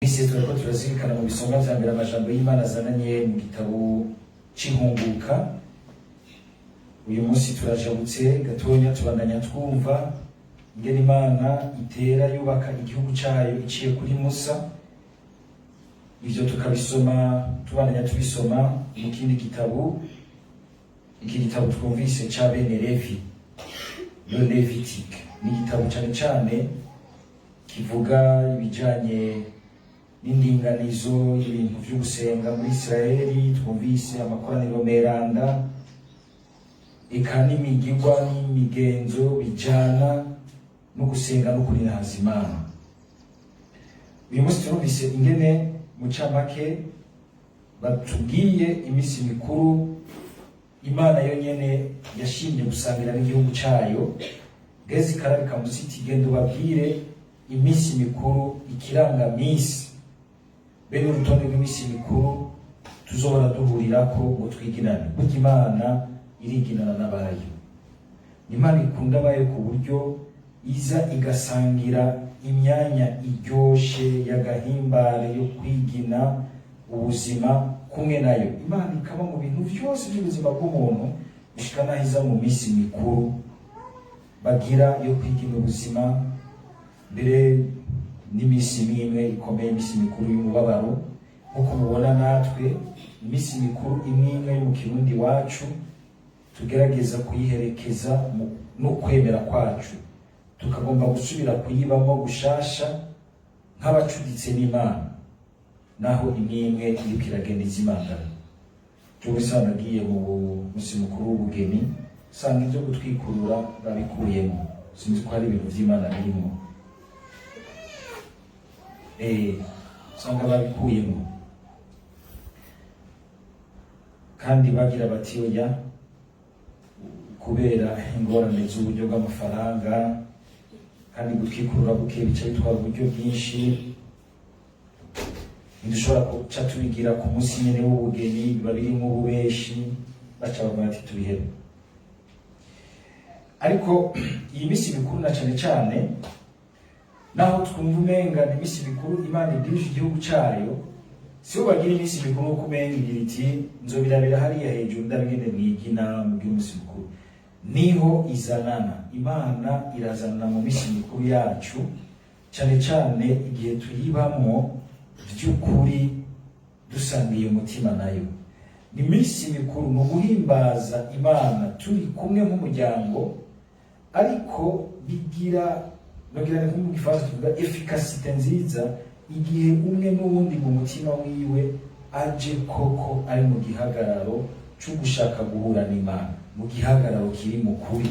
Twese turiko turazirikana mu bisonga vya mbere amajambo y'Imana azananye mu gitabo c'Inkunguka. Uyu munsi turajabutse gatonya, tubandanya twumva ingene Imana itera yubaka igihugu cayo iciye kuri Musa. Ivyo tukabisoma, tubandanya tubisoma mu kindi gitabo, iki gitabo twumvise ca bene Levi, le Lévitique. Ni igitabo cane cane kivuga ibijanye n'indinganizo y'ibintu vyo gusenga muri Israeli. Twumvise amakoraniro meranda, eka n'imigigwa n'imigenzo bijana no gusenga no kurinahaza Imana. Uyu munsi turumvise ingene mu camake batubwiye iminsi mikuru Imana yo nyene yashimye gusangira n'igihugu cayo. Gezi karabika musiti, genda ubabwire iminsi mikuru, ikirangamisi, bene urutonde rw'iminsi mikuru tuzohora duhurirako ngo twiginane. Burya Imana iriginana n'abayo. Imana ikunda abayo ku buryo iza igasangira imyanya iryoshe y'agahimbare yo kwigina ubuzima kumwe nayo. Imana ikaba mu bintu vyose by'ubuzima bw'umuntu, gushika naho iza mu minsi mikuru bagira yo kwigina ubuzima, mbere n'iminsi imwe imwe ikomeye, iminsi mikuru y'umubabaro. Nk'uko mubona natwe iminsi mikuru imwe imwe yo mu Kirundi iwacu tugerageza kuyiherekeza no kwemera kwacu, tukagomba gusubira kuyibamo gushasha nk'abacuditse n'Imana, naho imwe imwe iriko iragenda izimangana. Jewe usanga nagiye mu musi mukuru w'ubugeni, usanga ivyo gutwikurura babikuyemo. Sinzi ko hari ibintu vy'Imana birimo. Usanga babikuyemo, kandi bagira bati: "Oya, kubera ingorane z'uburyo bw'amafaranga, kandi gutwikurura buke bica bitwara uburyo bwinshi, ntidushobora guca tubigira ku munsi nyene w'ubugeni, biba birimwo ububeshi." Baca bavuga ati: "Tubihebe." Ariko iyi minsi mikuru, na cane cane naho twumva umenga ni iminsi mikuru Imana ibwirije igihugu cayo, sibo bagira iminsi mikuru nkuko umenga igira iti: "Nzobirabira hariya hejuru, ndabigende mwigina mugire umunsi mukuru." Niho izanana, Imana irazanana mu minsi mikuru yacu, cane cane igihe tuyibamwo by'ukuri dusangiye umutima nayo. Ni iminsi mikuru, ni uguhimbaza Imana turi kumwe nk'umuryango, ariko bigira, nogira ni nko mu Gifaransa tuvuga efficacité nziza, igihe umwe n'uwundi mu mutima wiwe aje koko ari mu gihagararo cyo gushaka guhura n'Imana, mu gihagararo kiri mu kuri,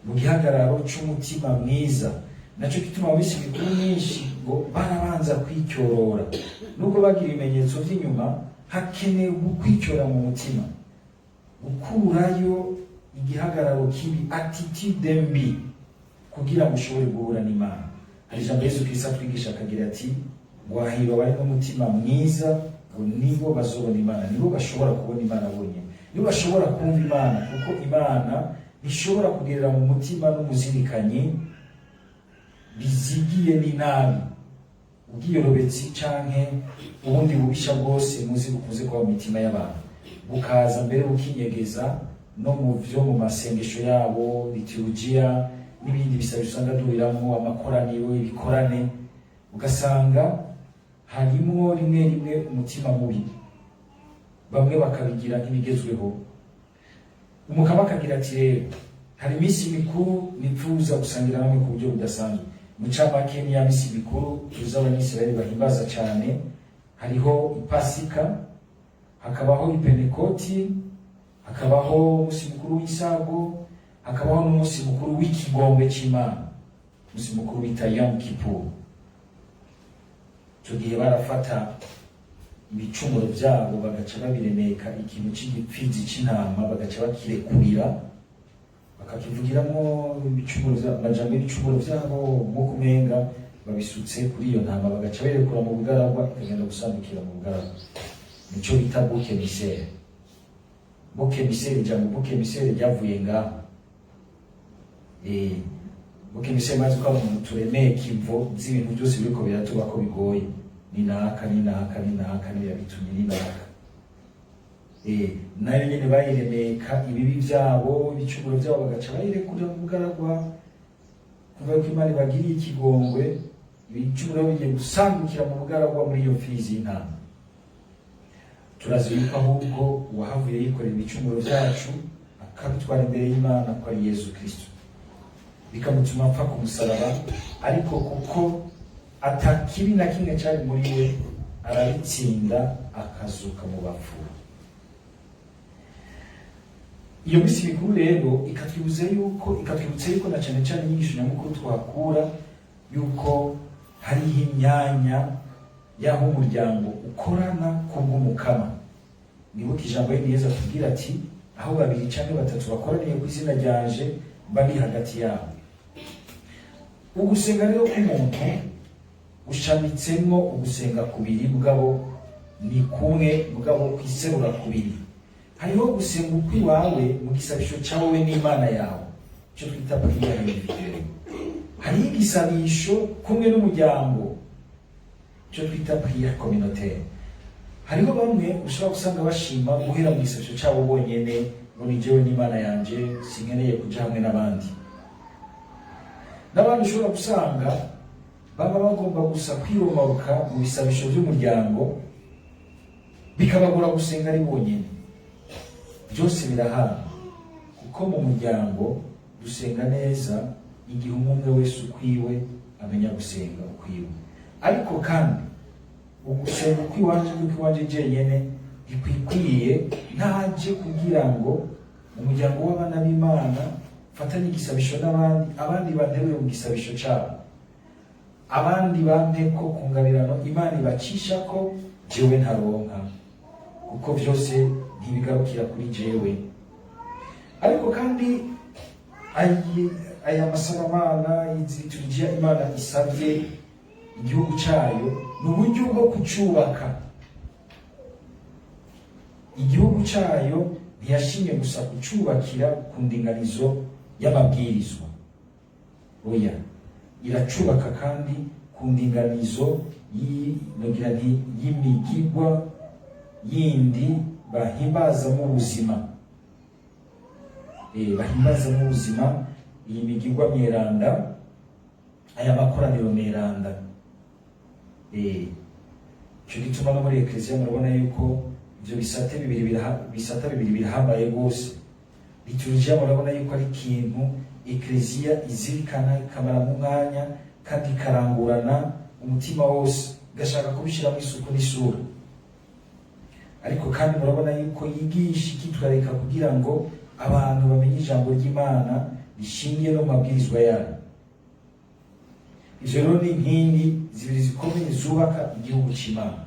mu gihagararo c'umutima mwiza. Naco gituma mu minsi mikuru myinshi ngo barabanza kwicyorora. Nubwo bagira ibimenyetso vy'inyuma, hakenewe kwicyora mu mutima, gukurayo igihagararo kibi, attitude mbi, kugira ngo ushobore guhura n'Imana. Hari ijambo Yesu Kristo atwigisha akagira ati: ngo hahirwa abari n'umutima mwiza, ngo nibo bazobona Imana. Nibo bashobora kubona Imana bonyine, nibo bashobora kumva Imana, kuko Imana ntishobora kugerera mu mutima n'umuzirikanyi bizigiye n'inabi, ubwiyorobetsi canke ubundi bubisha bwose muzi bukunze kuba mu mitima y'abantu, bukaza mbere bukinyegeza no mu vyo mu masengesho yabo, liturujia n'ibindi bisaba usanga duhuriramo, amakoraniro, ibikorane, ugasanga harimwo rimwe rimwe umutima mubi, bamwe bakabigira nk'ibigezweho. Umukama akagira ati: "Rero hari iminsi mikuru nipfuza gusangira namwe ku buryo budasanzwe." Mu camake, ni ya minsi mikuru tuzi Abanyisirayeli bahimbaza cyane. Hariho Ipasika, hakabaho Ipentekoti, hakabaho umunsi mukuru w'Isago, hakabaho n'umunsi mukuru w'Ikigongwe c'Imana, umunsi mukuru bita Yom Kippur. Icyo gihe barafata ibicumuro byabo bagaca babiremeka ikintu c'igipfizi c'intama, bagaca bakirekurira, bakakivugiramwo ibicumuro amajambo y'ibicumuro byabo, nk'uko umenga babisutse kuri iyo ntama, bagaca bayirekura mu bugaragwa, ikagenda gusambukira mu bugaragwa. Nico bita bouc émissaire. Bouc émissaire, ijambo bouc émissaire ryavuye ngaho. Mukimise mazi ko umuntu turemeka imvo z'ibintu byose biriko biratuba ko bigoye, ni naka, ni naka, ni naka, niyo yabitumye, ni naka. Nayo nyene bayiremeka ibibi vyabo, ibicumuro vyabo, bagaca bayirekurira mu bugaragwa. Kuva ko Imana ibagiriye ikigongwe, ibicumuro bigiye gusangukira mu bugaragwa muri iyo mfizi y'intama. Turazi yuko ahubwo uwahavuye yikorera ibicumuro vyacu akabitwara imbere y'Imana ko ari Yezu Kristo, bikamutuma apfa ku musaraba, ariko kuko atakibi na kimwe cari muri we, arabitsinda akazuka mu bapfuye. Iyo minsi mikuru rero ikatwibutsa yuko na cane cane inyigisho nyamukuru twakura yuko hariho imyanya y'aho umuryango ukorana kubw'Umukama. Nibuka ijambo Yezu atubwira ati: "Aho babiri canke batatu bakoraniye ku izina ryanje, bari hagati yabo." Ugusenga rero k'umuntu ushamitsemwo ugusenga kubiri, mugabo ni kumwe, mugabo kwiserura kubiri. Hariho gusenga ukwiwawe mu gisabisho cyawe n'Imana yawe, icyo twita prière individuelle. Hariho igisabisho kumwe n'umuryango, icyo twita prière communautaire. Hariho bamwe ushobora gusanga bashima guhera mu gisabisho cyabo bonyene, ngo ni jewe n'Imana yanje, sinkeneye kuja hamwe n'abandi. N'abandi ushobora gusanga baba bagomba gusa kwiromaruka mu bisabisho by'umuryango, bikabagora gusenga ari bonyene. Byose birahana, kuko mu muryango dusenga neza igihe umwe umwe wese ukwiwe amenya gusenga ukwiwe. Ariko kandi ugusenga ukwiwanje n'ukwiwanje jenyene ntikwikwiye, ntaje kugira ngo umuryango w'abana b'Imana fatanye igisabisho n'abandi, abandi banterure mu gisabisho cabo, abandi bampe ko ku ngabirano Imana ibacisha ko jewe ntaronka, kuko vyose ntibigarukira kuri jewe. Ariko kandi aya masaramana, izi liturujia Imana isabye igihugu cayo, ni uburyo bwo kucubaka igihugu cayo. Ntiyashimye gusa kucubakira ku ndinganizo y'amabwirizwa, oya, iracubaka kandi ku ndinganizo nogira nti y'imigigwa yindi bahimbazamo ubuzima, bahimbazamo ubuzima. Iyi migigwa mweranda, aya makoraniro mweranda, ico gituma no muri ekleziya murabona yuko ivyo bisate bibiri bisata bibiri birahambaye rwose. Liturujia murabona yuko ari ikintu ekleziya izirikana, ikamara mu mwanya kandi ikarangurana umutima wose, igashaka kubishyiramo isuku n'isura. Ariko kandi murabona yuko yigisha, ikitwararika kugira ngo abantu bamenye ijambo ry'Imana rishingiye no mu mabwirizwa yayo. Ivyo rero ni inkingi zibiri zikomeye zubaka igihugu c'Imana.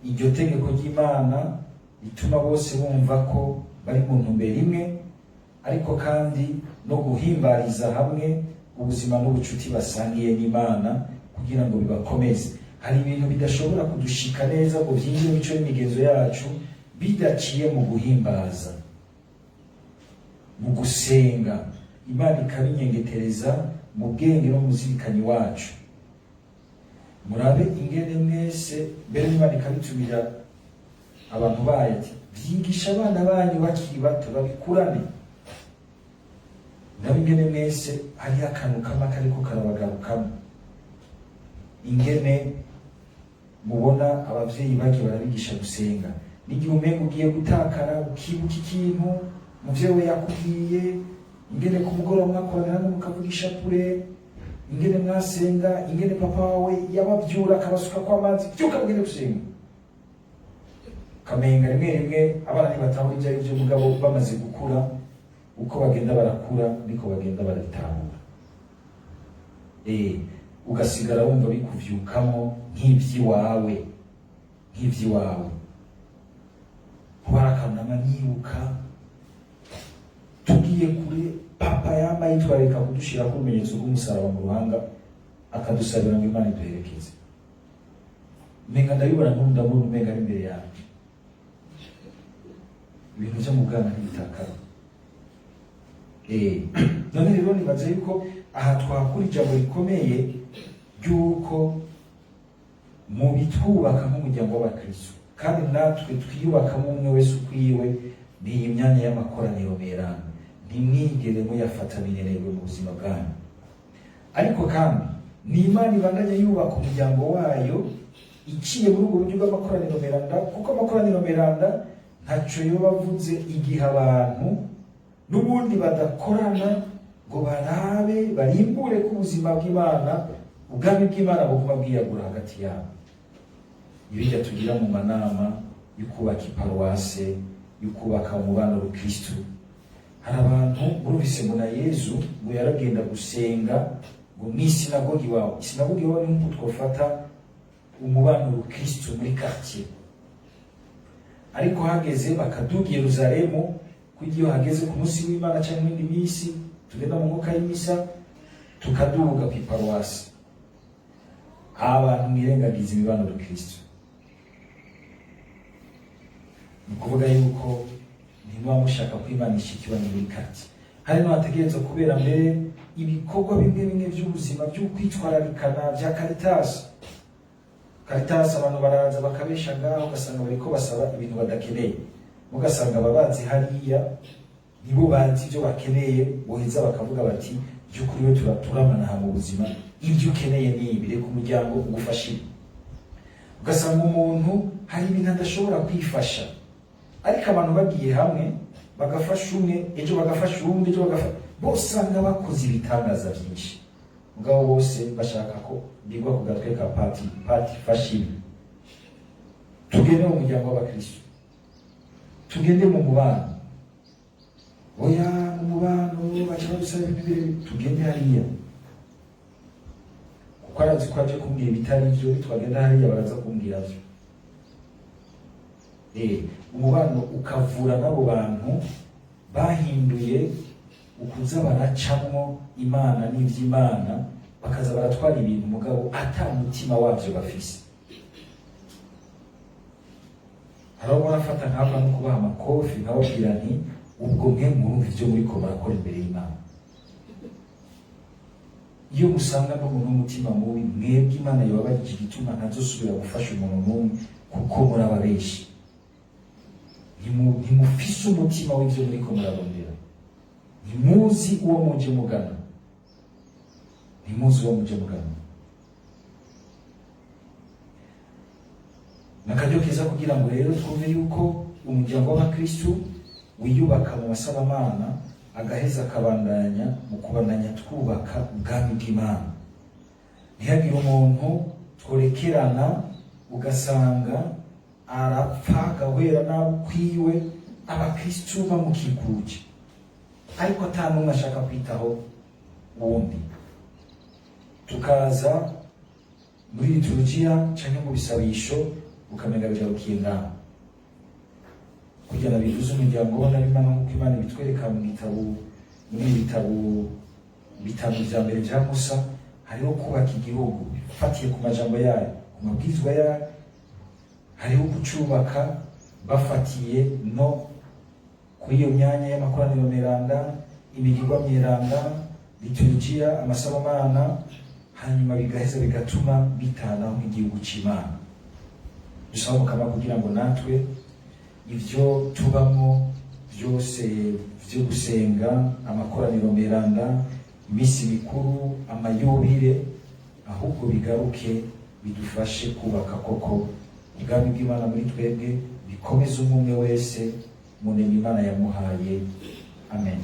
Iryo tegeko ry'Imana rituma bose bumva ko bari mu ntumbero imwe, ariko kandi no guhimbariza hamwe ubuzima n'ubucuti basangiye n'Imana kugira ngo bibakomeze. Hari ibintu bidashobora kudushika neza ngo vyinjire mu mico n'imigenzo yacu bidaciye mu guhimbaza, mu gusenga, Imana ikabinyengetereza mu bwenge no mu muzirikanyi wacu. Murabe ingene mwese mbere n'Imana ikabitumira abantu bayo ati: "Vyigisha abana banyu bakiri bato, babikurane." Nawe ingene mwese hariho akantu kama kariko karabagarukamo, ingene mubona abavyeyi bagiye barabigisha gusenga, n'igihe umenga ugiye gutakara, ukibuka ikintu muvyeyi we yakubwiye, ingene ku mugoroba mwakoranira hamwe mukavuga ishapure, ingene mwasenga, ingene papa wawe yabavyura akabasukako amazi: "Vyuka mugende gusenga." Kamenga rimwe rimwe abana ntibatahura ibyo ari byo, mugabo bamaze gukura, uko bagenda barakura niko bagenda barabitahura. Ugasigara wumva bikuvyukamo nk'ivy'iwawe, nk'ivy'iwawe. Kuba ari akantu nama nibuka, tugiye kure, papa yama yitwararika kudushirako urumenyetso rw'umusaraba mu ruhanga, akadusabira ngo Imana iduherekeze. Umenga ndabibona n'ubu, ndabona umenga ari imbere yawe. Ibintu vyo mu bwana ntibitakara. None rero nibaza yuko aha twakura ijambo rikomeye ry'uko mu bitwubaka nk'umuryango w'abakristo, kandi natwe twiyubakamo umwe wese ukwiwe, ni iyi myanya y'amakoraniro meranda. Ntimwigere muyafata binenerwe mu buzima bwanyu. Ariko kandi ni Imana ibandanya yubaka umuryango wayo iciye muri ubwo buryo bw'amakoraniro meranda, kuko amakoraniro meranda ntaco yoba avuze igihe abantu n'ubundi badakorana ngo barabe barimbure ko ubuzima bw'Imana, ubwami bw'Imana buguma bwiyagura hagati yabo. Ibijya tugira mu manama yo kubaka iparuwase, yo kubaka umubano rukristu, hari abantu murumvise ngo na Yezu ngo yaragenda gusenga ngo mw'isinagogi iwawe. Isinagogi iwawe ni nk'uko twofata umubano rukristu muri quartier. Ariko hageze bakaduga i Yerusalemu, kugira iyo hageze ku munsi w'Imana cyangwa indi minsi tugenda mu mwuka y'imisa, tukaduga ku iparuwasi. Abantu mwirengagiza imibano rukristu, ni ukuvuga yuko ntimuba mushaka ko Imana ishika iwanyu muri quartier. Hari n'abategerezwa kubera mbere ibikorwa bimwe bimwe by'ubuzima byo kwitwararikana bya Caritas. Caritas, abantu baraza bakabesha ngaho, ugasanga bariko basaba ibintu badakeneye, mugasanga ababazi hariya nibo bazi ibyo bakeneye, boheza bakavuga bati: "By'ukuri we turamana aha mu buzima, ibyo ukeneye ni ibi, reka umuryango ugufashe." Ugasanga umuntu hari ibintu adashobora kwifasha, ariko abantu bagiye hamwe bagafasha umwe, ejo bagafasha uwundi, ejo bagafasha bose, usanga bakoze ibitangaza byinshi. Mugabo bose bashaka ko bigwa ku gatwe ka pati. Pati, fasha ibi, tugende mu muryango w'abakristo, tugende mu mubano. Oya, mu mubano baca badusaba ibintu birebire. Tugende hariya, kuko arazi ko aje kumbwira ibitari byo. Twagenda hariya baraza kumbwira byo. Umubano ukavura n'abo bantu bahinduye ukuza baracamwo Imana n'ivy'Imana, bakaza baratwara ibintu mugabo ata mutima wavyo bafise. Hari abo barafata nkava no kubaha amakofi, nkababwira nti: "Ubwo mwe murumva ivyo muriko murakora imbere y'Imana? Iyo musanga n'umuntu w'umutima mubi, mwebwe Imana yobabarije igituma ntazosubira gufasha umuntu n'umwe, kuko murababeshi. Ntimufise umutima w'ivyo muriko murarondera. Ntimuzi uwo muje mugana, ntimuzi uwo muje mugana." Ni akaryo keza kugira ngo rero twumve yuko umuryango w'abakristu wiyubaka mu basabamana, agaheza akabandanya mu kubandanya twubaka ubwami bw'Imana. Ntihagire umuntu tworekerana ugasanga arapfa agahwera nabi ukwiwe, abakristu bamukikuje, ariko ata n'umwe ashaka kwitaho uwundi. Tukaza muri liturujia canke mu bisabisho, ukamenga bigarukiye ngaho. Kugira bivuze umuryango w'Imana nk'uko Imana ibitwereka mu gitabo, muri ibi bitabo bitanu vya mbere vya Musa, hariho kubaka igihugu fatiye ku majambo yayo, ku mabwirizwa yayo, hariho kucubaka bafatiye no kuri iyo myanya y'amakoraniro meranda, imigirwa myeranda, liturujia, amasabamana, hanyuma bigaheza bigatuma bitanaho nk'igihugu c'Imana. Dusaba Mukama kugira ngo natwe ivyo tubamwo byose vyo gusenga, amakoraniro meranda, iminsi mikuru, amayubire, ahubwo bigaruke bidufashe kubaka koko ubwami bw'Imana muri twebwe, bikomeze umwe umwe wese mu ntego Imana yamuhaye. Amen.